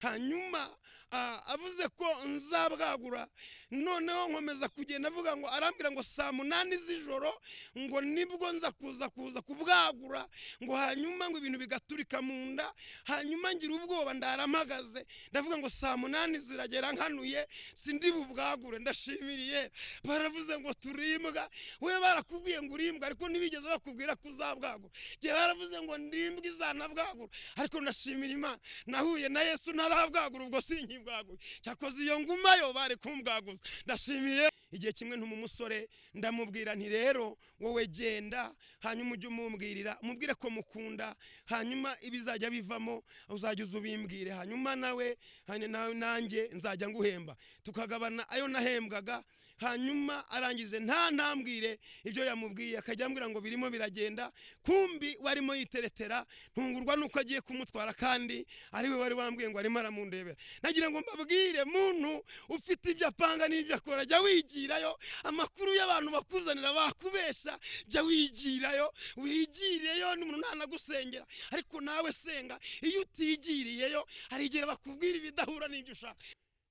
Hanyuma avuze ko nzabwagura, noneho nkomeza kugenda avuga ngo arambwira ngo saa 8 z'ijoro ngo nibwo nza kuza kubwagura, ngo hanyuma ngo ibintu bigaturika mu nda. Hanyuma ngira ubwoba, ndaramagaze, ndavuga ngo saa 8 ziragera nkanuye, sindi bubwagure. Ndashimiriye, baravuze ngo turimbwa. We barakubwiye ngo urimbwa, ariko ntibigeze bakubwira ko uzabwagura. Gihe baravuze ngo ndimbwa izanabwagura, ariko ndashimira Imana nahuye na Yesu ntarabwagura, ubwo sinkibwaguye. Cyakoze iyo ngumayo bari kumbwaguza. Ndashimiye. Igihe kimwe ntuma umusore, ndamubwira nti: "Rero wowe genda, hanyuma ujye umumbwirira, umubwire ko mukunda, hanyuma ibizajya bivamo uzajya uza ubimbwire, hanyuma nawe nanjye nzajya nguhemba, tukagabana ayo nahembwaga." Hanyuma arangije nta ntambwire ibyo yamubwiye, akajya ambwira ngo birimo biragenda, kumbi warimo yiteretera. Ntungurwa nuko agiye kumutwara kandi ari we wari wambwiye ngo arimo aramundebera. Nagira ngo mbabwire, muntu ufite ibyo apanga n'ibyo akora, jya wigirayo. Amakuru y'abantu bakuzanira bakubesha, jya wigirayo, wigireyo. N'umuntu ntanagusengera, ariko nawe senga. Iyo utigiriyeyo hari igihe bakubwira ibidahura n'ibyo ushaka.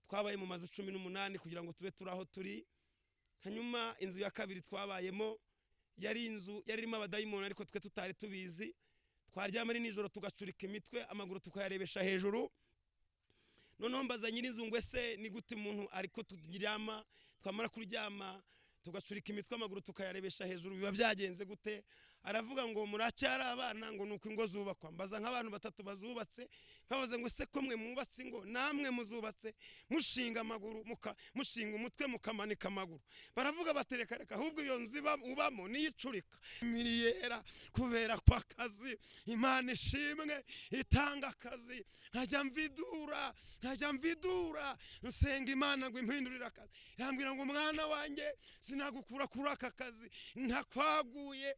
Twabaye mu mazu 18 kugira ngo tube turi aho turi. Hanyuma inzu ya kabiri twabayemo yari inzu yari irimo abadayimoni, ariko twe tutari tubizi. Twaryama ari nijoro tugacurika imitwe, amaguru tukayarebesha hejuru. Noneho mbaza nyir'inzu ngo: "Ese ni gute umuntu ariko turyama, twamara kuryama tugacurika imitwe, amaguru tukayarebesha hejuru, biba byagenze gute?" Aravuga ngo: "Muracyari abana," ngo nuko ingo zubakwa. Mbaza nk'abantu batatu bazubatse, nkabaza ngo: "Ese ko mwe mwubatse ingo, namwe muzubatse mushinga amaguru, mushinga umutwe, mukamanika amaguru?" Baravuga batereka reka, ahubwo iyo nzu ubamo niyo icurika miriyera kubera ko akazi. Imana ishimwe itanga akazi. Nkajya mvidura, nkajya mvidura, nsenga Imana ngo impindurire akazi. Irambwira ngo: "Mwana wanjye, sinagukura kuri aka kazi ntakwaguye."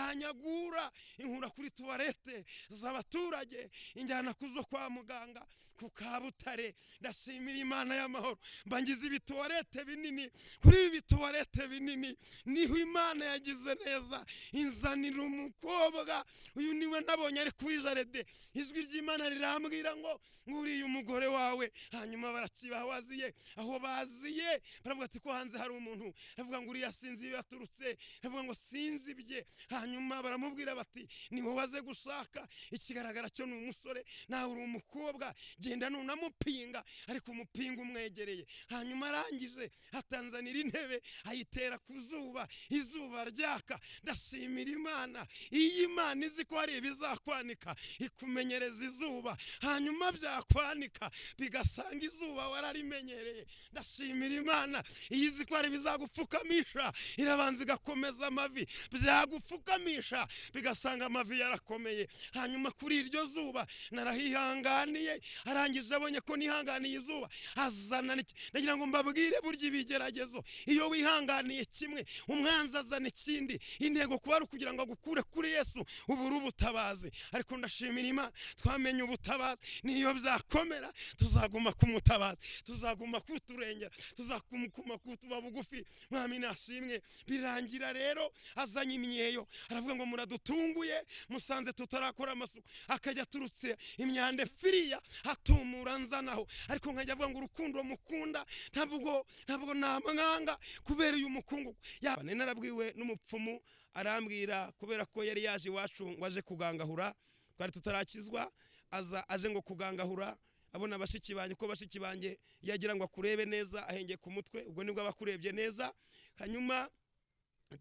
Iranyagura, inkura kuri tuwarete z'abaturage, injyana kuzo kwa muganga ku Kabutare. Ndashimira Imana y'amahoro, mbangiza ibituwarete binini. Kuri ibi bituwarete binini niho Imana yagize neza inzanira umukobwa. Uyu niwe nabonye ari kuri jaride. Ijwi ry'Imana rirambwira ngo: "Nguriye umugore wawe." Hanyuma barakibaha waziye aho baziye, baravuga ati: "Ko hanze hari umuntu?" Aravuga ngo: "Uriya sinzi iyo yaturutse." Aravuga ngo: "Sinzi ibye." Hanyuma baramubwira bati: "Ni wowe aze gushaka, ikigaragara cyo ni umusore, nawe uri umukobwa, genda nunamupinga ariko umupinga umwegereye." Hanyuma arangije atanzanira intebe, ayitera ku zuba, izuba ryaka. Ndashimira Imana, iyo Imana izi ko hari ibizakwanika ikumenyereza izuba, hanyuma byakwanika bigasanga izuba wararimenyereye. Ndashimira Imana, iyo izi ko hari ibizagupfukamisha irabanza igakomeza amavi, byagupfukamisha bigasanga amavi yarakomeye. Hanyuma kuri iryo zuba narahihanganiye. Arangije abonye ko nihanganiye izuba, azana. Ndagira ngo mbabwire, burya ibigeragezo iyo wihanganiye kimwe, umwanzi azana ikindi. Intego kuba ari ukugira ngo agukure kuri Yesu, ubure ubutabazi. Ariko ndashimira Imana, twamenye ubutabazi. Niyo byakomera tuzaguma kumutabazi, tuzaguma kuturengera, tuzaguma kutuba bugufi. Mwami nashimwe. Birangira rero azanye imyeyo, aravuga ngo: "Muradutunguye, musanze tutarakora amasuku." Akajya aturutse imyanda firiya atumura nzanaho, ariko nkajya avuga ngo urukundo mukunda ntabwo namwanga kubera uyu mukungugu. Yaba narabwiwe n'umupfumu, arambwira kubera ko yari yaje iwacu ngo aje kugangahura, twari tutarakizwa, aza aje ngo kugangahura, abona bashiki banjye, ko bashiki banjye yagira ngo akurebe neza ahengeye ku mutwe, ubwo nibwo aba akurebye neza. Hanyuma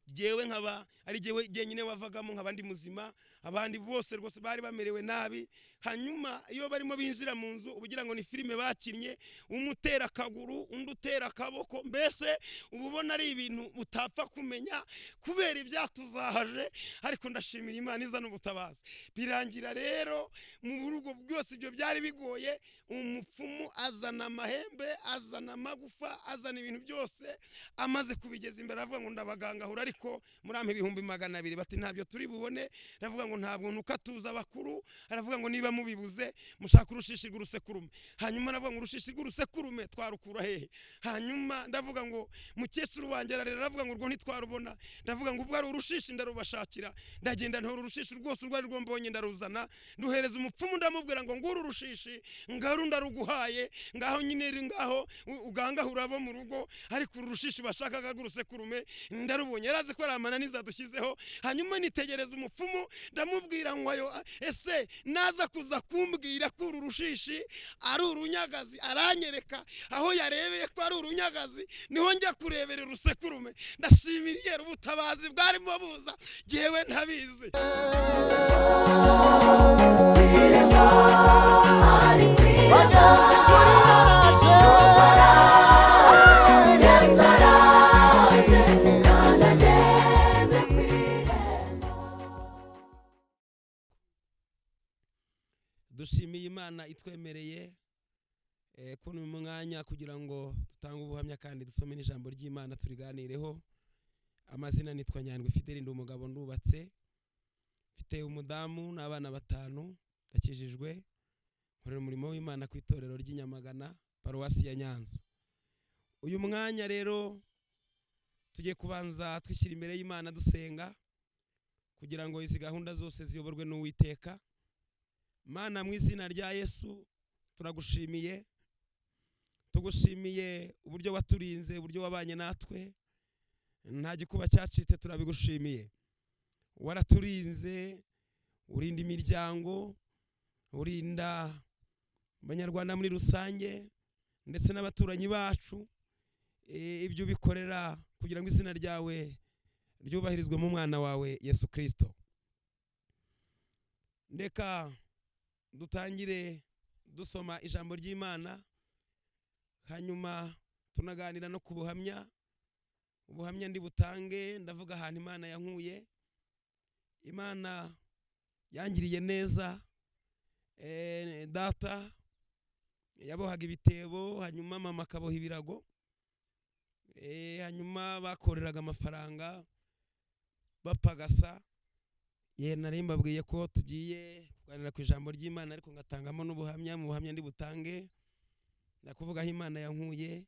jyewe nkaba ari jyewe jyenyine wavagamo nkaba ndi muzima, abandi bose rwose bari bamerewe nabi. Hanyuma iyo barimo binjira mu nzu ugira ngo ni filime bakinnye, umutera akaguru, undi utera akaboko, mbese uba ubona ari ibintu utapfa kumenya kubera ibyatuzahaje. Ariko ndashimira Imana izana ubutabazi. Birangira rero mu rugo byose ibyo byari bigoye, umupfumu azana amahembe, azana amagufa, azana ibintu byose. Amaze kubigeza imbere aravuga ngo: "Ndabagangahura, ariko murampa 200,000." Bati: "Ntabyo turi bubone." Ndavuga ngo Aravuga ngo ntabwo ntuka tuza abakuru. Aravuga ngo niba mubibuze mushaka urushishi rw'urusekurume. Hanyuma aravuga ngo urushishi rw'urusekurume twarukura hehe? Hanyuma ndavuga ngo mukecuru wanjye ararira, aravuga ngo urwo ntitwarubona. Ndavuga ngo ubwo ari urushishi ndarubashakira. Ndagenda ntora urushishi rwose urwo ari rwo mbonye, ndaruzana, nduhereza umupfumu, ndamubwira ngo nguru urushishi ngaru ndaruguhaye, ngaho nyine ri ngaho ugangahura abo mu rugo, ariko uru rushishi bashakaga rw'urusekurume ndarubonye. Yarazi ko ari amananiza dushyizeho. Hanyuma nitegereza umupfumu, ndamubwira ngo ayo ese naza kuza kumbwira ko uru rushishi ari urunyagazi, aranyereka aho yarebeye ko ari urunyagazi, niho njya kurebera urusekurume. Ndashimira ubutabazi bwarimo buza jyewe ntabizi. Bagenzi kuri yaraje. Yesu araje kandi ageze ku irembo. Dushimiye Imana itwemereye kubona uyu mwanya kugira ngo dutange ubuhamya kandi dusome n'ijambo ry'Imana turiganireho. Amazina nitwa Nyandwi Fideli, ndi umugabo, ndubatse, mfite umudamu n'abana 5, ndakijijwe, nkorera umurimo w'Imana ku itorero ry'i Nyamagana, paruwasi ya Nyanza. Uyu mwanya rero tugiye kubanza twishyira imbere y'Imana dusenga kugira ngo izi gahunda zose ziyoborwe n'Uwiteka. Mana, mu izina rya Yesu turagushimiye, tugushimiye uburyo waturinze, uburyo wabanye natwe, nta gikuba cyacitse, turabigushimiye. Waraturinze, urinda imiryango, urinda abanyarwanda muri rusange ndetse n'abaturanyi bacu. Ibyo ubikorera kugira ngo izina ryawe ryubahirizwe mu mwana wawe Yesu Kristo. Reka dutangire dusoma ijambo ry'Imana, hanyuma tunaganira no ku buhamya. Ubuhamya ndi butange, ndavuga ahantu Imana yankuye. Imana yangiriye neza. Data yabohaga ibitebo, hanyuma mama akaboha ibirago. Hanyuma bakoreraga amafaranga bapagasa. Ye nari mbabwiye ko tugiye kuganira ku ijambo ry'Imana, ariko ngatangamo n'ubuhamya. Mu buhamya ndi butange ndakuvuga aho Imana yankuye.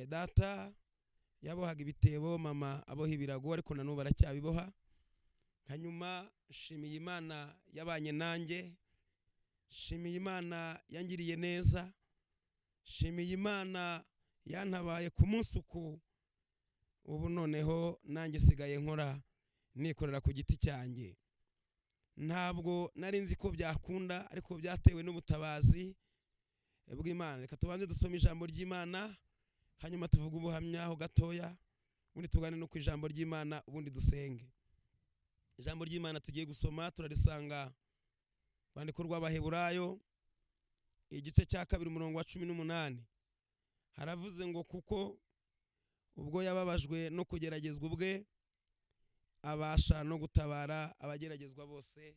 Data yabohaga ibitebo, mama aboha ibirago, ariko na n'ubu aracyabiboha. Hanyuma nshimiye Imana yabanye nanjye, nshimiye Imana yangiriye neza, nshimiye Imana yantabaye ku munsi uku. Ubu noneho nanjye sigaye nkora nikorera ku giti cyanjye. Ntabwo nari nzi ko byakunda, ariko byatewe n'ubutabazi bw'Imana. Reka tubanze dusome ijambo ry'Imana, hanyuma tuvuge ubuhamya ho gatoya, ubundi tugane no ku ijambo ry'Imana, ubundi dusenge. Ijambo ry'Imana tugiye gusoma turarisanga rwandiko rw'Abaheburayo igice cya 2 umurongo wa 18. Haravuze ngo kuko ubwo yababajwe no kugeragezwa ubwe, abasha no gutabara abageragezwa bose.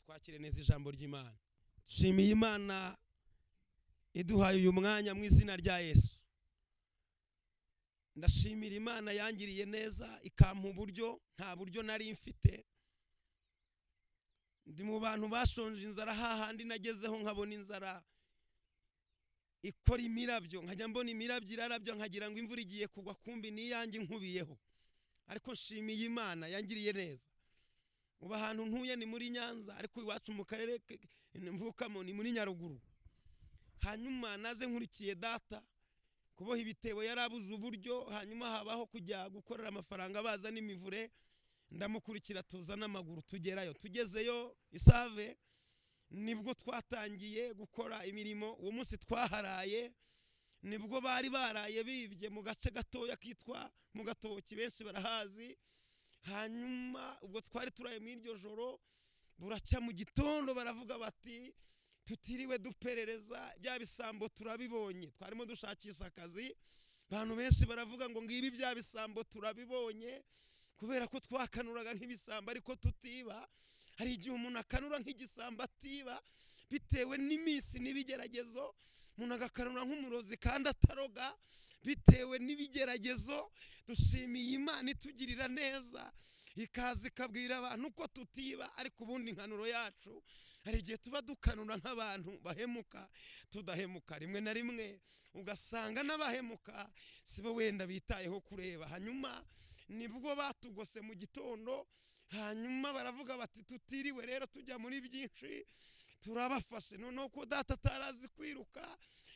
Twakire neza ijambo ry'Imana. Nshimiye Imana iduhaye uyu mwanya mu izina rya Yesu. Ndashimira Imana yangiriye neza ikampa uburyo nta buryo nari mfite. Ndi mu bantu bashonje inzara, hahandi nagezeho nkabona inzara ikora imirabyo, nkajya mbona imirabyo irarabyo nkagira ngo imvura igiye kugwa, kumbi niyanjye inkubiyeho. Ariko nshimiye Imana yangiriye neza. Ubu ahantu ntuye ni muri Nyanza, ariko iwacu mu karere mvukamo ni muri Nyaruguru. Hanyuma naze nkurikiye data kuboha ibitebo, yarabuze uburyo, hanyuma habaho kujya gukorera amafaranga baza n'imivure, ndamukurikira tuza n'amaguru tugerayo. Tugezeyo Isave nibwo twatangiye gukora imirimo. Uwo munsi twaharaye nibwo bari baraye bibye mu gace gatoya kitwa mu Gatoki, benshi barahazi. Hanyuma ubwo twari turaye muri iryo joro, buracya mu gitondo baravuga bati tutiriwe duperereza bya bisambo turabibonye. Twarimo dushakisha akazi, abantu benshi baravuga ngo ngibi bya bisambo turabibonye, kubera ko twakanuraga nk'ibisambo ariko tutiba. Hari igihe umuntu akanura nk'igisambo atiba bitewe n'iminsi n'ibigeragezo, umuntu agakanura nk'umurozi kandi ataroga bitewe n'ibigeragezo. Dushimiye Imana itugirira neza. Ikaza ikabwira abantu ko tutiba, ariko ubundi inkanuro yacu hari igihe tuba dukanura nk'abantu bahemuka, tudahemuka. Rimwe na rimwe ugasanga n'abahemuka sibo wenda bitayeho kureba. Hanyuma nibwo batugose mu gitondo, hanyuma baravuga bati tutiriwe rero tujya muri byinshi, turabafashe. Noneho ko data atarazi kwiruka,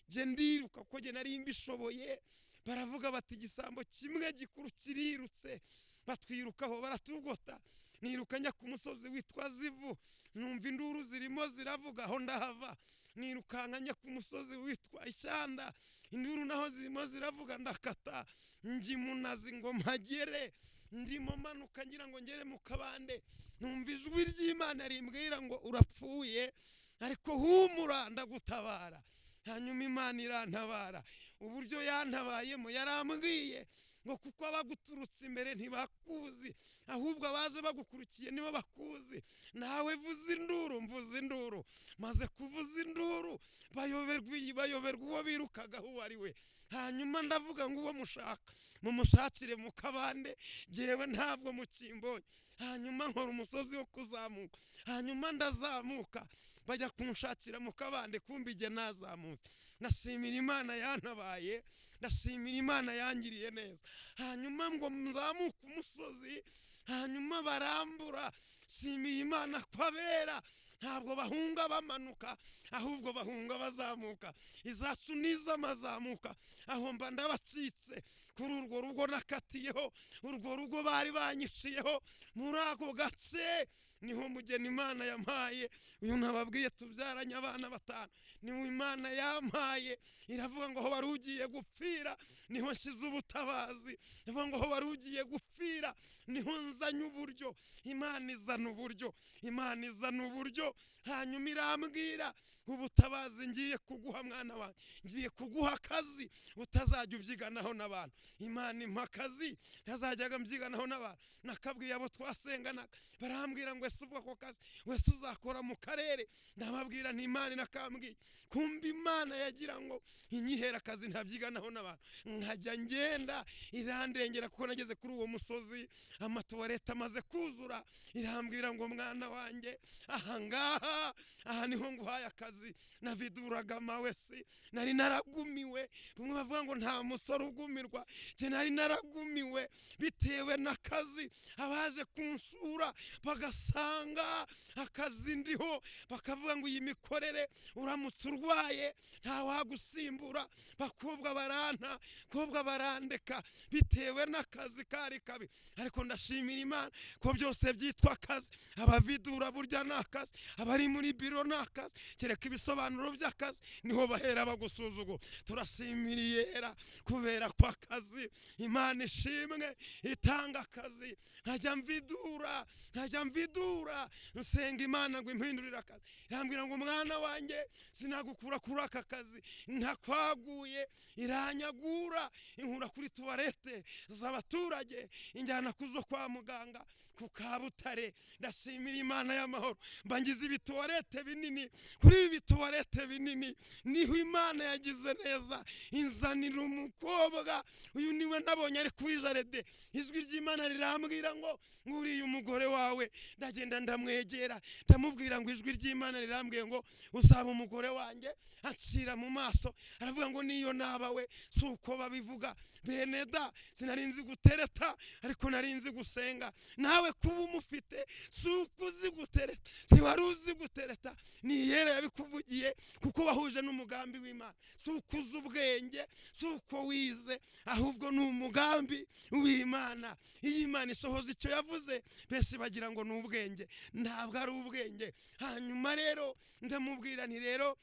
jye ndiruka kuko jye nari mbishoboye. Baravuga bati igisambo kimwe gikuru kirirutse, batwirukaho baratugota. Niruka njya ku musozi witwa Zivu, numva induru zirimo ziravuga, aho ndahava. Nirukanka njya ku musozi witwa Ishyanda, induru naho zirimo ziravuga, ndakata njya imunazi ngo mpagere. Ndimo manuka ngira ngo ngere mu kabande, numva ijwi ry'Imana rimbwira ngo urapfuye, ariko humura ndagutabara. Hanyuma Imana irantabara. Uburyo yantabayemo, yarambwiye ngo kuko abaguturutse imbere ntibakuzi, ahubwo abaje bagukurikiye nibo bakuzi. Nawe vuza induru, mvuza induru. Maze kuvuza induru bayoberwa uwo birukagaho uwo ari we. Hanyuma ndavuga ngo uwo mushaka mumushakire mu kabande, jyewe ntabwo mukimbonye. Hanyuma nkora umusozi wo kuzamuka, hanyuma ndazamuka, bajya kunshakira mu kabande, kumbi jye nazamutse. Ndashimira Imana yantabaye, ndashimira Imana yangiriye neza. Hanyuma ngo nzamuke umusozi, hanyuma barambura. Shimiye Imana ko abera ntabwo bahunga bamanuka, ahubwo bahunga bazamuka. Izacu n'iz'amazamuka, aho mba ndabacitse kuri urwo rugo nakatiyeho, urwo rugo bari banyiciyeho. Muri ako gace niho mugeni Imana yampaye. Uyu nababwiye tubyaranye abana 5, niwe Imana yampaye. Iravuga ngo aho wari ugiye gupfira niho nshyize ubutabazi, iravuga ngo aho wari ugiye gupfira niho nzanye uburyo. Imana izana uburyo, Imana izana uburyo. Hanyuma irambwira ubutabazi ngiye kuguha mwana wanjye, ngiye kuguha akazi utazajya ubyiganaho n'abantu. Imana impa akazi ntazajyaga mbyiganaho n'abantu. Nakabwiye abo twasenganaga, barambwira ngo ese ubwo ako kazi wese uzakora mu karere? Ndababwira nti Imana inakambwiye. Kumva Imana yagira ngo inyihera akazi ntabyiganaho n'abantu, nkajya ngenda irandengera kuko nageze kuri uwo musozi amatuwarete amaze kuzura. Irambwira ngo mwana wanjye, aha ngaha aha niho nguhaye akazi. Naviduraga amawesi, nari naragumiwe. Bamwe bavuga ngo nta musore ugumirwa, jye nari naragumiwe bitewe n'akazi. Abaje kunsura bagasanga akazi ndiho, bakavuga ngo iyi mikorere uramutse urwaye ntawagusimbura. Bakobwa baranta, kobwa barandeka bitewe n'akazi kari kabi. Ariko ndashimira Imana ko byose byitwa akazi. Abavidura burya ni akazi, abari muri biro ni akazi, kereka ibisobanuro by'akazi niho bahera bagusuzugura. Turashimira Iyera kubera ko akazi, Imana ishimwe itanga akazi. Nkajya mvidura, nkajya mvidura, nsenga Imana ngo impindurire akazi. Irambwira ngo mwana wanjye sinagukura kuri aka kazi ntakwaguye. Iranyagura, inkura kuri tuwarete z'abaturage, injyana kuzo kwa muganga ku Kabutare. Ndashimira Imana y'amahoro, mba ngize ibituwarete binini. Kuri ibi bituwarete binini niho Imana yagize neza, inzanira umukobwa. Uyu niwe nabonye ari kuri jaride. Ijwi ry'Imana rirambwira ngo nguriye umugore wawe. Ndagenda ndamwegera, ndamubwira ngo ijwi ry'Imana rirambwiye ngo uzaba umugore wanjye. Acira mu maso aravuga ngo niyo nabawe si uko babivuga. Bene da, sinari nzi gutereta, ariko nari nzi gusenga. Nawe kuba umufite si uko uzi gutereta, si wari uzi gutereta, ni Iyera yabikuvugiye kuko wahuje n'umugambi w'Imana. Si uko uzi ubwenge, si uko wize, ahubwo ni umugambi w'Imana. Iyo Imana isohoza icyo yavuze, benshi bagira ngo ni ubwenge, ntabwo ari ubwenge. Hanyuma rero ndamubwira nti rero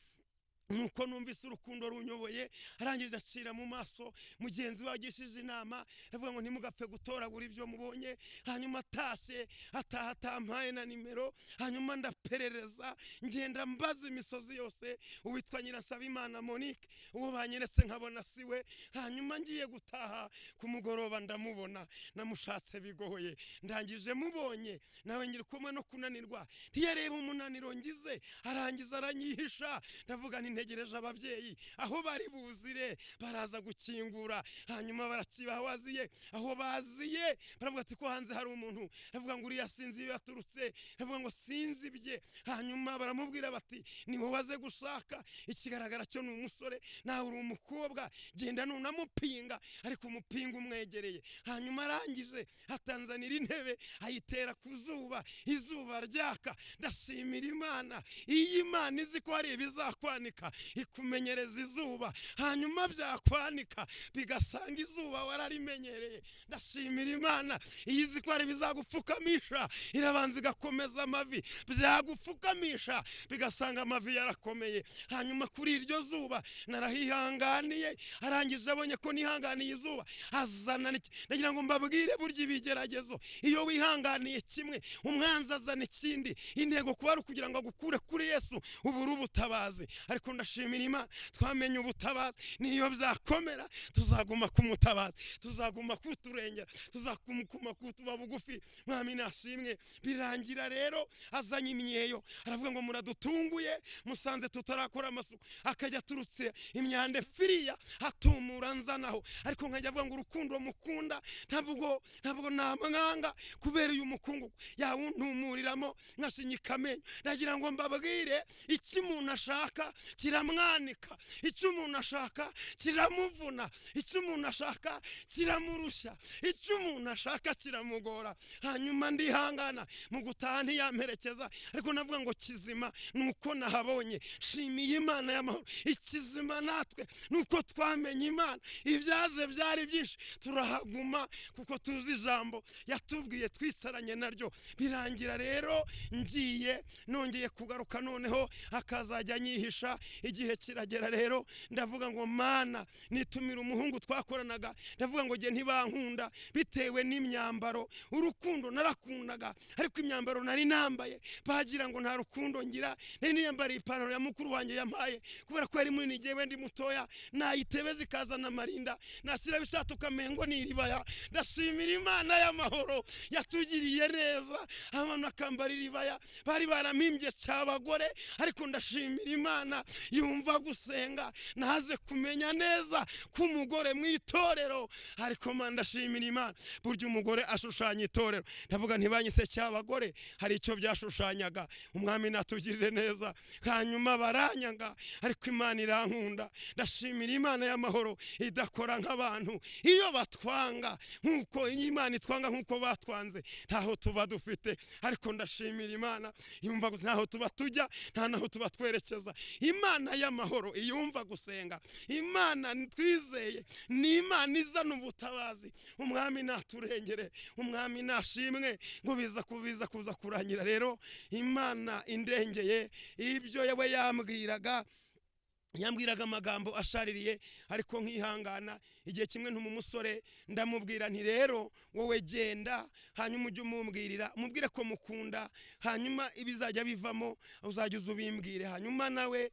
nuko numvise urukundo runyoboye. Arangije acira mu maso mugenzi we agishije inama, avuga ngo ntimugapfe gutoragura ibyo mubonye. Hanyuma atashye, ataha atampaye na nimero. Hanyuma Ndaperereza, ngenda mbaza imisozi yose uwitwa Nyirasabimana Monique, uwo banyeretse nkabona siwe. Hanyuma ngiye gutaha ku mugoroba ndamubona, namushatse bigoye, ndangije mubonye nawe ngiri kumwe no kunanirwa, ntiyareba umunaniro ngize, arangiza aranyihisha. Ndavuga nti ntegereje ababyeyi aho bari buzire, baraza gukingura. Hanyuma barakibaha waziye, aho baziye baravuga ati ko hanze hari umuntu. Ndavuga ngo uriya sinzi iyo yaturutse, ndavuga ngo sinzi ibye. Hanyuma baramubwira bati ni wowe aze gushaka, ikigaragara cyo ni umusore nawe uri umukobwa, genda nunamupinga, ariko umupinga umwegereye. Hanyuma arangije atanzanira intebe ayitera ku zuba, izuba ryaka. Ndashimira Imana, iyo Imana izi ko hari ibizakwanika ikumenyereza izuba, hanyuma byakwanika bigasanga izuba wararimenyereye. Ndashimira Imana, iyo izi ko hari ibizagupfukamisha irabanza igakomeza amavi, byagupfukamisha bigasanga amavi yarakomeye. Hanyuma kuri iryo zuba narahihanganiye, arangije abonye ko nihanganiye izuba azana. Ndagira ngo mbabwire, burya ibigeragezo iyo wihanganiye kimwe umwanzi azana ikindi, intego kuba ari ukugira ngo agukure kuri Yesu ubure ubutabazi. Ariko ndashimira Imana, twamenye ubutabazi, niyo byakomera tuzaguma kumutabazi, tuzaguma kuturengera, tuzaguma kutuba bugufi. Mwami nashimwe. Birangira rero azanye imyeyo, aravuga ngo muradutunguye, musanze tutarakora amasuku, akajya aturutse imyanda firiya atumura nzanaho. Ariko nkajya avuga ngo urukundo mukunda ntabwo namwanga kubera uyu mukungugu yawuntumuriramo nkashinyika amenyo. Ndagira ngo mbabwire, icyo umuntu ashaka kiramwanika, icyo umuntu ashaka kiramuvuna, icyo umuntu ashaka kiramurushya, icyo umuntu ashaka kiramugora. Hanyuma ndihangana, mu gutaha ntiyamperekeza, ariko navuga ngo kizima nuko nahabonye. Shimiye Imana y'amahoro, ikizima natwe nuko twamenye Imana. Ibyaze byari byinshi turahaguma kuko tuzi ijambo yatubwiye, twicaranye naryo. Birangira rero ngiye nongeye kugaruka, noneho akazajya anyihisha. Igihe kiragera rero ndavuga ngo Mana, nitumira umuhungu twakoranaga, ndavuga ngo jye ntibankunda bitewe n'imyambaro. Urukundo narakundaga, ariko imyambaro nari nambaye bagira ngo nta rukundo ngira. Nari niyambariye ipantaro ya mukuru wanjye yampaye, kubera ko yari munini jyewe ndi mutoya, nayitebeza ikazana amarinda, nashyiraho ishati ukamengo ni iribaya. Ndashimira Imana y'amahoro yatugiriye neza, abantu bakambara iribaya, bari barampimbye cy'abagore, ariko ndashimira Imana yumva gusenga, naze kumenya neza ko umugore mu itorero. Ariko ndashimira Imana, burya umugore ashushanya itorero. Ndavuga ntibanyise cy'abagore, hari icyo byashushanyaga. Umwami natugirire neza. Hanyuma baranyanga, ariko Imana irankunda. Ndashimira Imana y'amahoro idakora nk'abantu, iyo batwanga nk'uko Imana itwanga nk'uko batwanze ntaho tuba dufite. Ariko ndashimira Imana yumva, ntaho tuba tujya, nta naho tuba twerekeza. Imana y'amahoro iyumva gusenga, Imana twizeye ni Imana izana ubutabazi. Umwami naturengere, umwami nashimwe. Ngo biza kuza kurangira rero Imana indengeye ibyo yawe yambwiraga amagambo ashaririye, ariko nkihangana. Igihe kimwe ntuma umusore, ndamubwira nti rero wowe genda, hanyuma ujye umumbwirira, umubwire ko mukunda, hanyuma ibizajya bivamo uzajya uzubimbwire, hanyuma nawe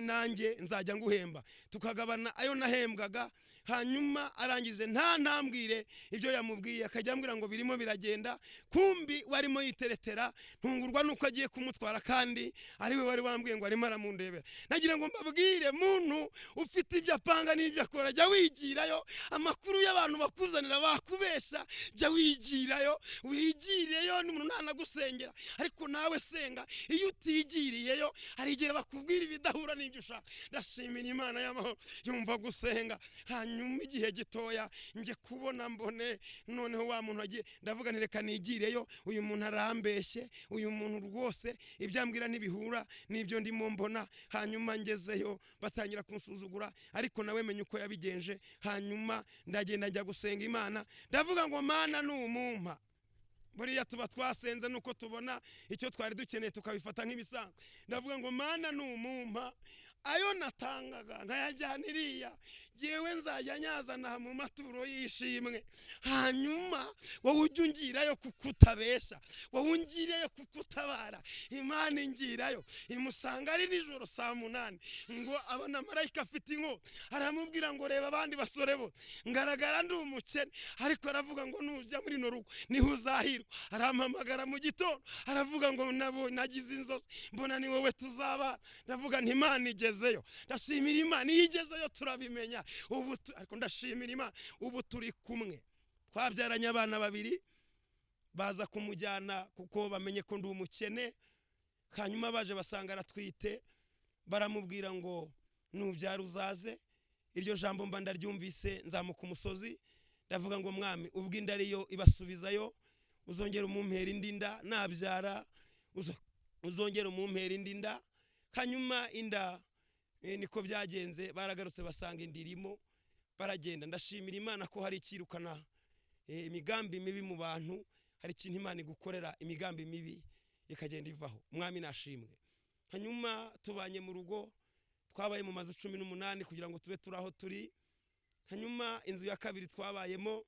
nanjye nzajya nguhemba, tukagabana ayo nahembwaga. Hanyuma arangize nta ntambwire ibyo yamubwiye, akajya ambwira ngo birimo biragenda, kumbi warimo yiteretera. Ntungurwa nuko agiye kumutwara, kandi ari we wari wambwiye ngo arimo aramundebera. Nagira ngo mbabwire, muntu ufite ibyo apanga n'ibyo akora, jya wigirayo. Amakuru y'abantu bakuzanira bakubesha, jya wigirayo, wigireyo. N'umuntu ntanagusengera, ariko nawe senga. Iyo utigiriyeyo hari igihe bakubwira ibidahura n'ibyo ushaka. Ndashimira Imana y'amahoro yumva gusenga. Hanyuma igihe gitoya nje kubona mbone noneho wa muntu agiye, ndavuga nti reka nigireyo, uyu muntu arambeshye, uyu muntu rwose ibyo ambwira ntibihura n'ibyo ndimo mbona. Hanyuma ngezeyo batangira kunsuzugura, ariko nawe menye uko yabigenje. Hanyuma ndagenda njya gusenga Imana, ndavuga ngo Mana numumpa. Buriya tuba twasenze nuko tubona icyo twari dukeneye tukabifata nk'ibisanzwe. Ndavuga ngo Mana numumpa ayo natangaga nkayajyana iriya, Jyewe nzajya nyazana mu maturo y'ishimwe, hanyuma wowe ujye ungirayo kuko utabeshya, wowe ungireyo kuko utabara. Imana ingirayo, imusanga ari nijoro saa 8, ngo abona marayika afite inkota, aramubwira ngo reba abandi basore bo ngaragara ndi umukene, ariko aravuga ngo nujya muri no rugo niho uzahirwa. Arampamagara mu gitondo aravuga ngo nagize inzozi mbona ni wowe tuzabana. Ndavuga nti Imana igezeyo, ndashimira Imana iyo igezeyo turabimenya. Ubu ariko ndashimira Imana ubu turi kumwe. Twabyaranye abana babiri, baza kumujyana kuko bamenye ko ndi umukene. Hanyuma baje basanga aratwite, baramubwira ngo nubyara uzaze. Iryo jambo mba ndaryumvise, nzamuka umusozi ndavuga ngo mwami, ubwo inda ariyo ibasubizayo, uzongera umumpera indi nda, nabyara uzongera umumpera indi nda. Hanyuma inda niko byagenze, baragarutse basanga inda irimo, baragenda. Ndashimira Imana ko hari ikirukana imigambi mibi mu bantu, hari ikintu Imana igukorera imigambi mibi ikagenda ivaho. Umwami nashimwe. Hanyuma tubanye mu rugo, twabaye mu mazu 18 kugira ngo tube turi aho turi. Hanyuma inzu ya kabiri twabayemo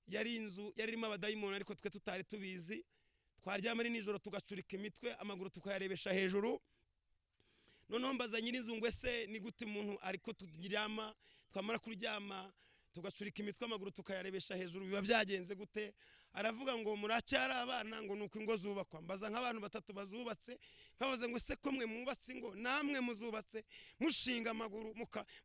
yari inzu yari irimo abadayimoni, ariko twe tutari tubizi. Twaryama ari nijoro tugacurika imitwe, amaguru tukayarebesha hejuru. Noneho mbaza nyir'inzu ngo ese ni gute umuntu ariko turyama, twamara kuryama tugacurika imitwe amaguru tukayarebesha hejuru, biba byagenze gute? Aravuga ngo muracyari abana, ngo nuko ingo zubakwa. Mbaza nk'abantu batatu bazubatse, nkabaza ngo ese ko mwe mubatse ingo, namwe muzubatse mushinga amaguru,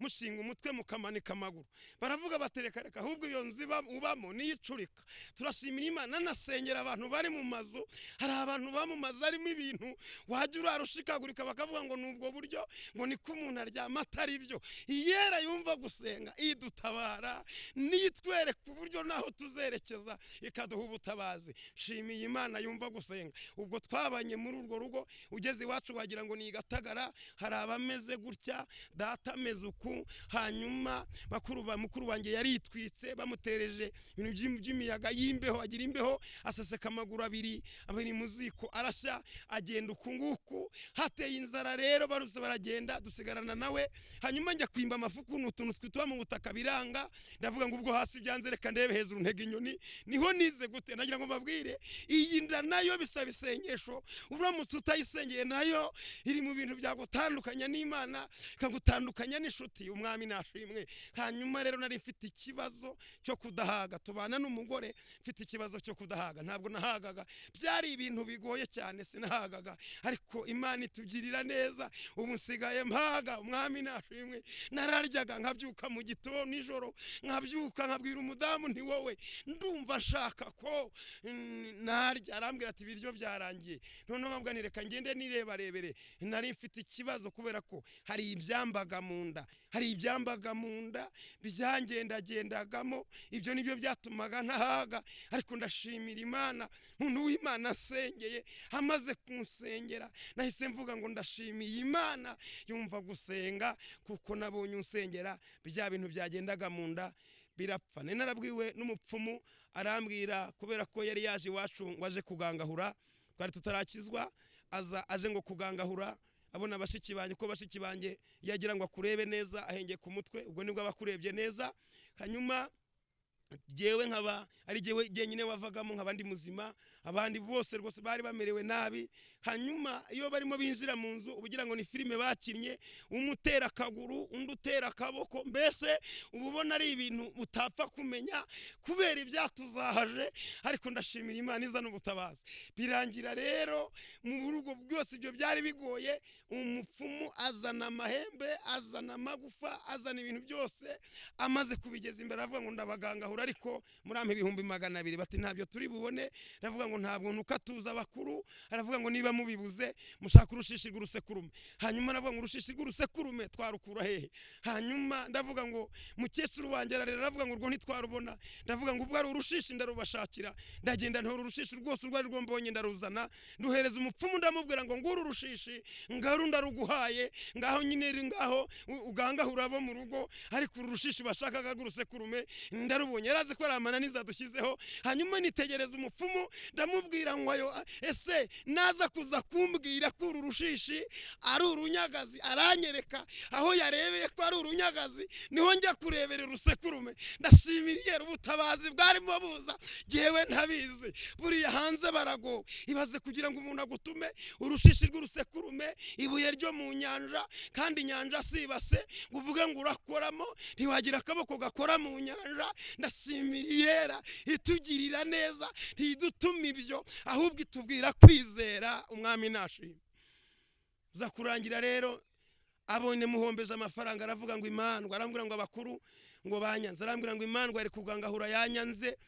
mushinga umutwe mukamanika amaguru? Baravuga batereka reka, ahubwo iyo nzu ubamo niyicurika. Turashimira Imana, nanasengera abantu bari mu mazu. Hari abantu ba mu mazu arimo ibintu wajya urara ushikagurika bakavuga ngo nubwo buryo, ngo niko umuntu aryama, atari byo. Iyera yumva gusenga idutabara, niyitwereka uburyo naho tuzerekeza, ikaduha ubutabazi. Shimiye Imana yumva gusenga. Ubwo twabanye muri urwo rugo, ugeze iwacu wagira ngo ni Gatagara, hari abameze gutya, data ameze uku. Hanyuma mukuru wanjye yaritwitse, bamutereje ibintu by'imiyaga y'imbeho, agira imbeho, aseseka amaguru abiri abiri mu ziko, arashya agenda uku nguku. Hateye inzara rero, barutse baragenda, dusigarana nawe. Hanyuma njya kwimba amafuku n'utuntu twitwa mu butaka biranga, ndavuga ngo ubwo hasi byanze reka ndebe hejuru ntega inyoni. Niho nize gute, nagira ngo mbabwire iyi nda nayo bisaba isengesho. Uramutse utayisengeye nayo iri mu bintu byagutandukanya n'Imana, ikagutandukanya n'inshuti. Umwami nashimwe. Hanyuma rero nari mfite ikibazo cyo kudahaga, tubana n'umugore mfite ikibazo cyo kudahaga, ntabwo nahagaga, byari ibintu bigoye cyane, sinahagaga, ariko Imana itugirira neza, ubu nsigaye mpaga. Umwami nashimwe. Nararyaga nkabyuka mu gitondo nijoro, nkabyuka nkabwira umudamu nti wowe ndumva nshaka ko narya, arambwira ati ibiryo byarangiye. Noneho nkabwa nti reka ngende nirebarebere. Nari mfite ikibazo kubera ko hari ibyambaga mu nda, hari ibyambaga mu nda byangendagendagamo, ibyo nibyo byatumaga ntahaga. Ariko ndashimira Imana, umuntu w'Imana asengeye, amaze kunsengera nahise mvuga ngo ndashimiye Imana yumva gusenga, kuko nabonye unsengera bya bintu byagendaga mu nda birapfa. Nari narabwiwe n'umupfumu, arambwira kubera ko yari yaje iwacu ngo aje kugangahura, twari tutarakizwa, aza aje ngo kugangahura, abona bashiki banjye, ko bashiki banjye yagira ngo akurebe neza ahengeye ku mutwe, ubwo nibwo abakurebye neza. Hanyuma jewe nkaba ari jewe jenyine wavagamo, nkaba ndi muzima, abandi bose rwose bari bamerewe nabi. Hanyuma iyo barimo binjira mu nzu ubugira ngo ni filime bakinnye, umutera akaguru undi utera akaboko, mbese ububona ari ibintu utapfa kumenya kubera ibyatuzahaje. Ariko ndashimira Imana izana ubutabazi. Birangira rero mu rugo byose ibyo byari bigoye, umupfumu azana amahembe, azana amagufa, azana ibintu byose. Amaze kubigeza imbere aravuga ngo ndabagangahura, ariko murampe 200,000. Bati ntabyo turi bubone. Aravuga ngo ntabwo ntukatuza abakuru, aravuga ngo niba mubibuze mushaka urushishi rw'urusekurume. Hanyuma aravuga ngo urushishi rw'urusekurume twarukura hehe? Hanyuma ndavuga ngo mukecuru wanjye ararera, aravuga ngo urwo ntitwarubona. Ndavuga ngo ubwo ari urushishi ndarubashakira. Ndagenda ntora urushishi rwose urwo ari rwo mbonye ndaruzana, nduhereza umupfumu, ndamubwira ngo nguru urushishi ngaru ndaruguhaye, ngaho nyine ngaho ugangahura abo mu rugo, ariko uru rushishi bashakaga rw'urusekurume ndarubonye. Yarazi ko ari amananiza dushyizeho. Hanyuma nitegereza umupfumu, Ndamubwira ngo ayo ese naza kuza kumbwira ko uru rushishi ari urunyagazi, aranyereka aho yarebeye ko ari urunyagazi, niho njya kurebera urusekurume. Ndashimira ubutabazi bwarimo buza, jyewe ntabizi. Buriya hanze baragowe. Ibaze kugira ngo umuntu agutume urushishi rw'urusekurume, ibuye ryo mu nyanja, kandi inyanja sibase ngo uvuge ngo urakoramo, ntiwagira akaboko gakora mu nyanja. Ndashimira Iyera itugirira neza, ntidutuma ibyo, ahubwo itubwira kwizera. Umwami nashimwe. Uza kurangira rero abonye muhombeje amafaranga, aravuga ngo imandwa, arambwira ngo abakuru ngo banyanze, arambwira ngo imandwa yari kugangahura yanyanze.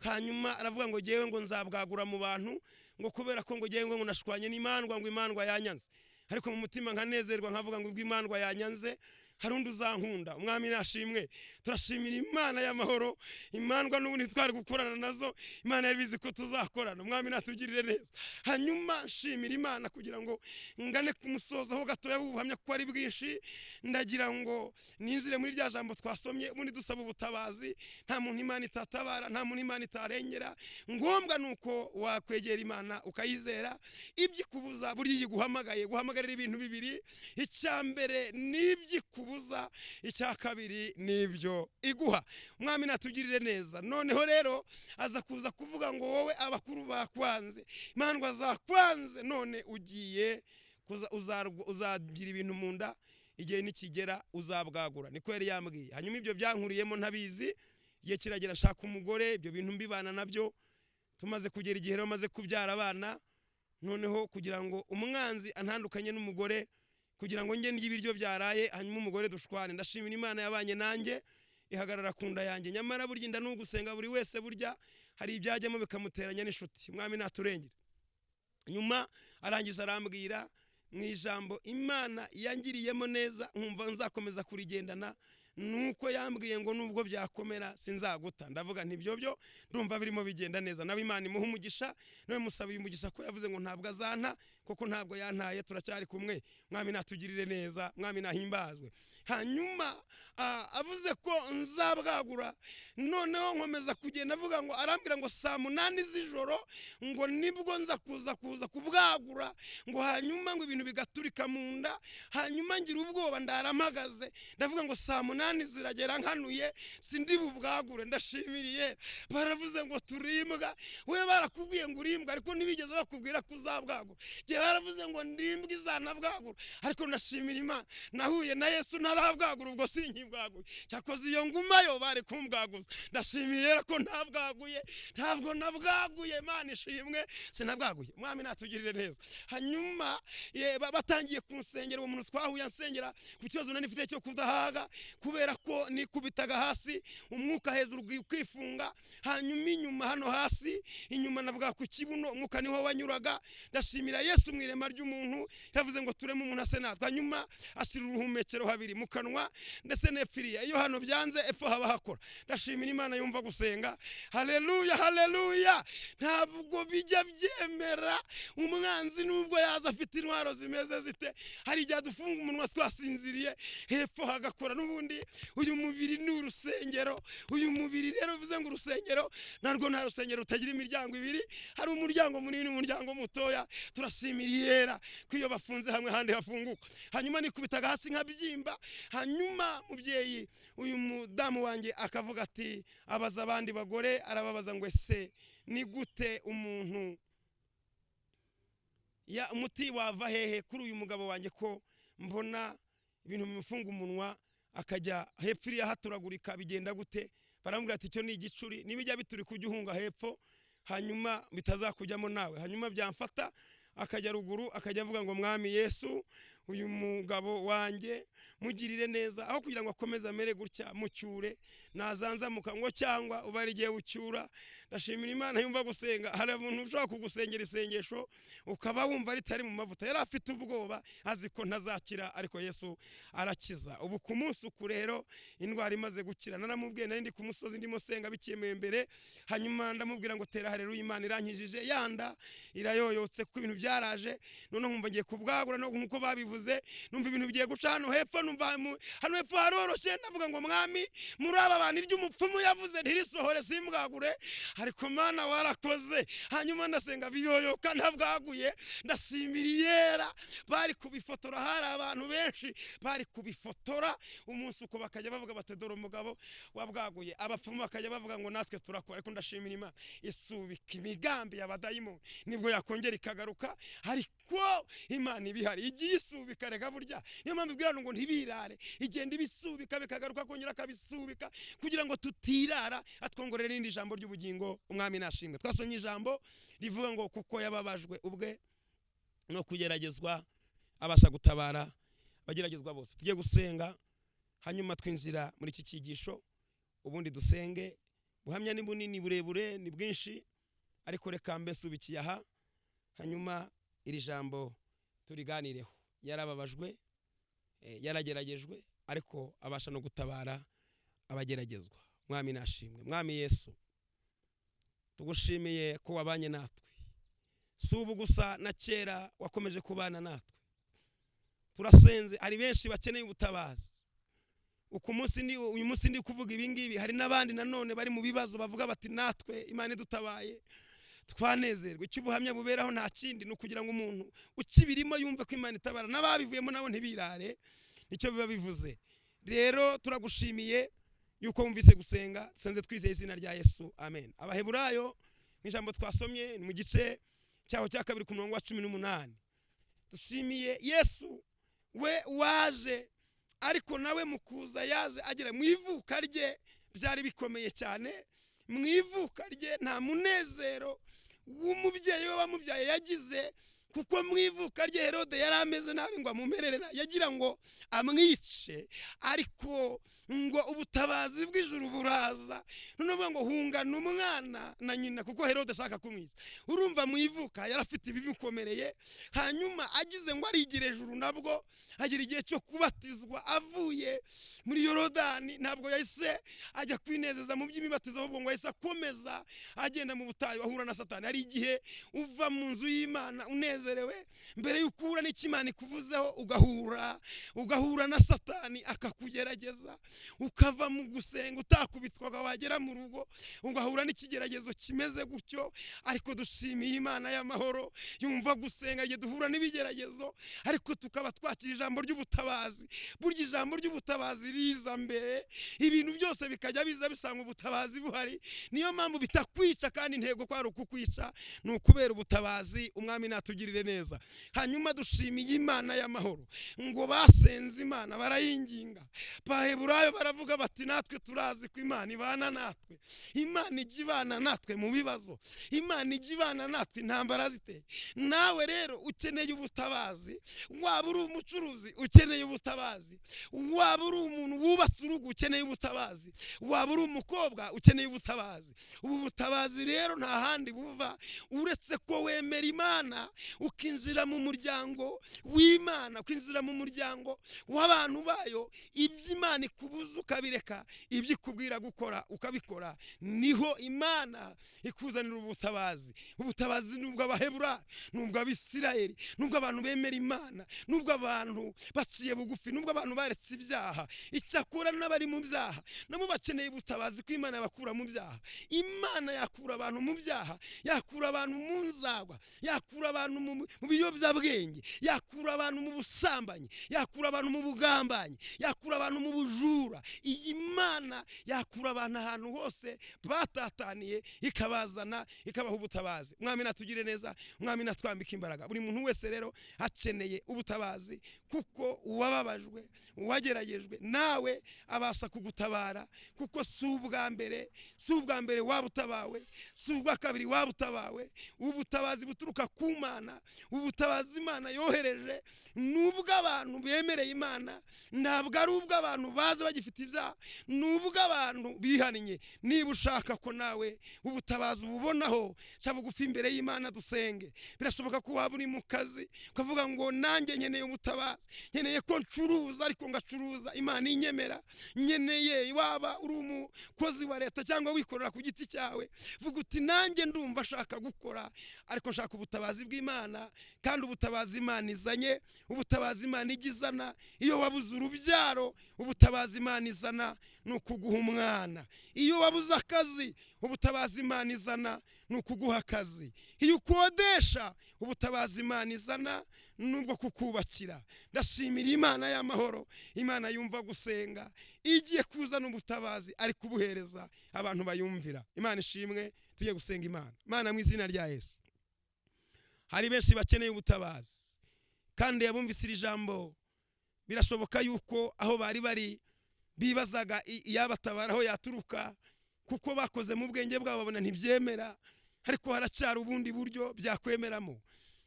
Hanyuma aravuga ngo jyewe ngo nzabwagura mu bantu, ngo kubera ko ngo jyewe ngo nashwanye n'imandwa, ngo imandwa yanyanze. Ariko mu mutima nkanezerwa, nkavuga ngo ubwo imandwa yanyanze hari undi uzankunda. Umwami nashimwe. Turashimira Imana y'amahoro. Imandwa n'ubundi twari gukorana nazo, Imana yari bizi ko tuzakorana. Umwami natugirire neza. Hanyuma nshimira Imana kugira ngo ngane ku musozo ho gatoya w'ubuhamya, kuko ari bwinshi. Ndagira ngo ninjire muri rya jambo twasomye ubundi dusaba ubutabazi. Nta muntu Imana itatabara, nta muntu Imana itarengera. Ngombwa nuko wakwegera Imana ukayizera. Ibyo ikubuza burya iyo iguhamagaye guhamagarira ibintu bibiri: icya mbere ni ibyo ikubuza, icya kabiri ni ibyo iguha. Umwami natugirire neza. Noneho rero aza kuza kuvuga ngo wowe abakuru bakwanze, imandwa zakwanze, none ugiye kuza uzagira ibintu mu nda, igihe nikigera uzabwagura. Niko yari yambwiye. Hanyuma ibyo byankuriyemo ntabizi, igihe kiragera ashaka umugore, ibyo bintu mbibana nabyo. Tumaze kugera igihe rero maze kubyara abana, noneho kugira ngo umwanzi antandukanye n'umugore, kugira ngo njye ndye ibiryo byaraye, hanyuma umugore dushwane. Ndashimira Imana yabanye nanjye, ihagarara ku nda yanjye. Nyamara burya inda ni ugusenga, buri wese burya hari ibyajyamo bikamuteranya n'inshuti. Umwami naturengere. Nyuma arangiza arambwira mu ijambo Imana yangiriyemo neza, nkumva nzakomeza kurigendana, nuko yambwiye ngo nubwo byakomera sinzaguta. Ndavuga nti ibyo byo ndumva birimo bigenda neza. Nawe Imana imuha umugisha, nawe musabiye umugisha ko yavuze ngo ntabwo azanta, kuko ntabwo yantaye, turacyari kumwe. Mwami natugirire neza, mwami nahimbazwe. Hanyuma avuze ko nzabwagura, noneho nkomeza kugenda avuga ngo arambwira ngo saa 8 z'ijoro ngo nibwo nza kuza kubwagura, ngo hanyuma ngo ibintu bigaturika mu nda. Hanyuma ngira ubwoba, ndaramagaze, ndavuga ngo saa 8 ziragera nkanuye sindi bubwagure. Ndashimiriye baravuze ngo turimbwa, we barakubwiye ngo urimbwa, ariko ntibigeze bakubwira ko uzabwagura. Gihe baravuze ngo ndimbwa izanabwagura, ariko ndashimira Imana nahuye na Yesu ntarabwagura, ubwo sinkibwaguye. Cyakoze iyo ngumayo bari kumbwaguza. Ndashimiye ko ntabwaguye, ntabwo nabwaguye. Imana ishimwe, sinabwaguye. Umwami natugirire neza. Hanyuma batangiye kunsengera, uwo muntu twahuye ansengera ku kibazo nari mfite cyo kudahaga, kubera ko nikubitaga hasi umwuka hejuru kwifunga, hanyuma inyuma hano hasi inyuma navuga ku kibuno umwuka niho wanyuraga. Ndashimira Yesu mu irema ry'umuntu yavuze ngo tureme umuntu ase natwe. Hanyuma ashyira uruhumekero habiri mu kanwa ndetse n'epfiriya, iyo hano byanze epfo haba hakora. Ndashimira Imana yumva gusenga. Haleluya, haleluya. Ntabwo bijya byemera umwanzi nubwo yaza afite intwaro zimeze zite, hari igihe dufunga umunwa twasinziriye hepfo hagakora. N'ubundi uyu mubiri ni urusengero. Uyu mubiri rero bivuze ngo urusengero narwo nta rusengero rutagira imiryango ibiri, hari umuryango munini n'umuryango mutoya. Turashimira Iyera ko iyo bafunze hamwe handi hafunguka. Hanyuma nikubitaga hasi nkabyimba. Hanyuma mubyeyi uyu mudamu wanjye akavuga ati, abaza abandi bagore, arababaza ngo ese ni gute umuntu ya umuti wava hehe kuri uyu mugabo wanjye, ko mbona ibintu bimufunga umunwa akajya hepfo iriya haturagurika, bigenda gute? Barambwira ati icyo ni igicuri, nibijya biturika ujye uhunga hepfo, hanyuma bitazakujyamo nawe. Hanyuma byamfata akajya ruguru, akajya avuga ngo Mwami Yesu uyu mugabo wanjye mugirire neza, aho kugira ngo akomeze amere gutya mucyure nazanzamuka ngo cyangwa ubari igihe ucyura. Ndashimira Imana yumva gusenga. Hari umuntu ushobora kugusengera isengesho ukaba wumva ritari mu mavuta. Yari afite ubwoba azi ko ntazakira, ariko Yesu arakiza. Ubu ku munsi uku rero indwara imaze gukira, naramubwiye, nari ndi ku musozi ndimo senga bikemeye mbere, hanyuma ndamubwira ngo tera haleluya, Imana irankijije, yanda irayoyotse kuko ibintu byaraje. None nkumva ngiye kubwagura no nkuko babivuze, numva ibintu bigiye guca hano hepfo, Numva hano hepfo haroroshye. Ndavuga ngo: "Mwami, muri aba bantu iryo umupfumu yavuze ntirisohore, simbwagure, ariko Mana warakoze." Hanyuma ndasenga biyoyoka, ntabwaguye. Ndashimira Iyera. Bari kubifotora, hari abantu benshi bari kubifotora umunsi uko, bakajya bavuga bati: "Dore umugabo wabwaguye." Abapfumu bakajya bavuga ngo: "Natwe turakora." Ariko ndashimira Imana isubika imigambi y'abadayimoni, nibwo yakongera ikagaruka, ariko Imana ibihari igiye isubika. Reka burya niyo mpamvu ibwira ngo ntibirare, igenda ibisubika bikagaruka, kongera akabisubika kugira ngo tutirara. Atwongorere n'irindi jambo ry'ubugingo. Umwami nashimwe. Twasomye ijambo rivuga ngo kuko yababajwe ubwe no kugeragezwa, abasha gutabara abageragezwa bose. Tujye gusenga, hanyuma twinjira muri iki cyigisho, ubundi dusenge. Buhamya ni bunini, burebure, ni bwinshi, ariko reka mbe subikiye aha, hanyuma iri jambo turiganireho. Yarababajwe, yarageragejwe, ariko abasha no gutabara abageragezwa. Mwami nashimwe. Mwami Yesu, tugushimiye ko wabanye natwe, si ubu gusa, na kera wakomeje kubana natwe. Turasenze, hari benshi bakeneye ubutabazi. Uku munsi ndi, uyu munsi ndi kuvuga ibi ngibi, hari n'abandi nanone bari mu bibazo bavuga bati: "Natwe Imana idutabaye twanezerwa." Icyo ubuhamya buberaho nta kindi, ni ukugira ngo umuntu ukibirimo yumve ko Imana itabara, n'ababivuyemo nabo ntibirare. Nicyo biba bivuze. Rero turagushimiye yuko wumvise gusenga. Dusenze twizeye izina rya Yesu, amen. Abaheburayo, mu ijambo twasomye ni mu gice cyaho cya 2 ku murongo wa 18. Dushimiye Yesu we waje, ariko nawe mu kuza yaje agera mu ivuka rye byari bikomeye cyane. Mu ivuka rye nta munezero w'umubyeyi we wamubyaye yagize, kuko mu ivuka rye Herode yari ameze nabi ngo amumerere nabi, yagira ngo amwice, ariko ngo ubutabazi bw'ijuru buraza. Noneho ngo hungana umwana na nyina, kuko Herode ashaka kumwica. Urumva mu ivuka yari afite ibimukomereye. Hanyuma agize ngo arigire ejuru, nabwo agira igihe cyo kubatizwa. Avuye muri Yorodani ntabwo yahise ajya kwinezeza mu by'imibatizo, ahubwo ngo yahise akomeza agenda mu butayu, ahura na Satani. Hari igihe uva mu nzu y'Imana unezerewe, mbere y'uko uhura n'icyo Imana ikuvuzeho ugahura na Satani akakugerageza. Ukava mu gusenga utakubitwaga, wagera mu rugo ugahura n'ikigeragezo kimeze gutyo. Ariko dushimiye Imana y'amahoro yumva gusenga. Igihe duhura n'ibigeragezo ariko tukaba twakira ijambo ry'ubutabazi, burya ijambo ry'ubutabazi riza mbere, ibintu byose bikajya biza bisanga ubutabazi buhari. Niyo mpamvu bitakwica, kandi intego ko ari ukukwica, ni ukubera ubutabazi. Umwami natugirire neza. Hanyuma dushimiye Imana y'amahoro ngo basenze Imana barayinginga. Baheburayo baravuga bati: "Natwe turazi ko Imana ibana natwe." Imana ijya ibana natwe mu bibazo, Imana ijya ibana natwe intambara ziteye. Nawe rero ukeneye ubutabazi, waba uri umucuruzi ukeneye ubutabazi, waba uri umuntu wubatse urugo ukeneye ubutabazi, waba uri umukobwa ukeneye ubutabazi. Ubu butabazi rero nta handi buva uretse ko wemera Imana, ukinjira mu muryango w'Imana, ukinjira mu muryango w'abantu bayo. Ibyo Imana ikubuza ukabireka, ibyo ikubwira gukora ukabikora, niho Imana ikuzanira ubutabazi. Ubutabazi ni ubw'Abahebura, ni ubw'Abisirayeli, ni ubw'abantu bemera Imana, ni ubw'abantu baciye bugufi, ni ubw'abantu baretse ibyaha. Icyakora n'abari mu byaha nabo bakeneye ubutabazi, ko Imana yabakura mu byaha. Imana yakura abantu mu byaha, yakura abantu mu nzagwa, yakura abantu mu biyobyabwenge, yakura abantu mu busambanyi, yakura abantu mu bugambanyi, yakura abantu mu bujura. Iyi Mana yakura abantu ahantu hose batataniye, ikabazana, ikabaha ubutabazi. Umwami natugire neza, Umwami natwambika imbaraga. Buri muntu wese rero akeneye ubutabazi, kuko uwababajwe, uwageragejwe, nawe abasha kugutabara, kuko si ubwa mbere, si ubwa mbere waba utabawe, si ubwa kabiri waba utabawe. Ubutabazi buturuka ku Mana, ubutabazi Imana yohereje, ni ubw'abantu bemereye Imana, ntabwo ari ubw'abantu baza bagifite ibyaha, ni Ni ubw'abantu bihannye. Niba ushaka ko nawe ubutabazi ububonaho, ca bugufi imbere y'Imana dusenge. Birashoboka ko waba uri mu kazi ukavuga ngo nanjye nkeneye ubutabazi, nkeneye ko ncuruza ariko ngacuruza Imana inyemera, nkeneye. Waba uri umukozi wa leta cyangwa wikorera ku giti cyawe, vuga uti nanjye ndumva ashaka gukora ariko nshaka ubutabazi bw'Imana. Kandi ubutabazi Imana izanye, ubutabazi Imana ijya izana, iyo wabuze urubyaro, ubutabazi Imana izana ni ukuguha umwana. Iyo wabuze akazi, ubutabazi Imana izana ni ukuguha akazi. Iyo ukodesha, ubutabazi Imana izana nubwo kukubakira. Ndashimira Imana y'amahoro, Imana yumva gusenga, igiye kuzana ubutabazi ari kubuhereza abantu bayumvira. Imana ishimwe. Tujye gusenga Imana. Imana, mu izina rya Yesu, hari benshi bakeneye ubutabazi, kandi abumvise iri jambo birashoboka yuko aho bari bari bibazaga iyabatabara aho yaturuka, kuko bakoze mu bwenge bwabo babona ntibyemera, ariko haracyari ubundi buryo byakwemeramo.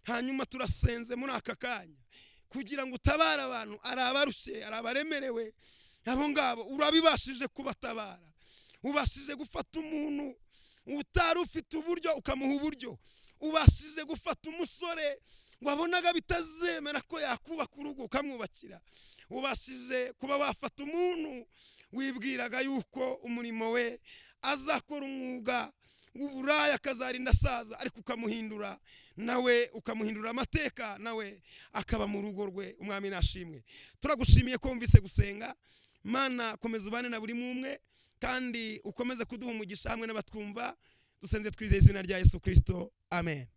Hanyuma turasenze muri aka kanya kugira ngo utabare abantu, ari abarushye, ari abaremerewe, abo ngabo urabibashije kubatabara. Ubashije gufata umuntu utari ufite uburyo ukamuha uburyo. Ubashije gufata umusore wabonaga bitazemera ko yakubaka urugo ukamwubakira. Ubashije kuba wafata umuntu wibwiraga yuko umurimo we azakora umwuga w'uburaya akazarinda asaza, ariko ukamuhindura nawe, ukamuhindura amateka, nawe akaba mu rugo rwe. Umwami nashimwe. Turagushimiye ko wumvise gusenga. Mana, komeza ubane na buri umwe kandi ukomeze kuduha umugisha hamwe n'abatwumva. Dusenze twizeye izina rya Yesu Kirisito, amen.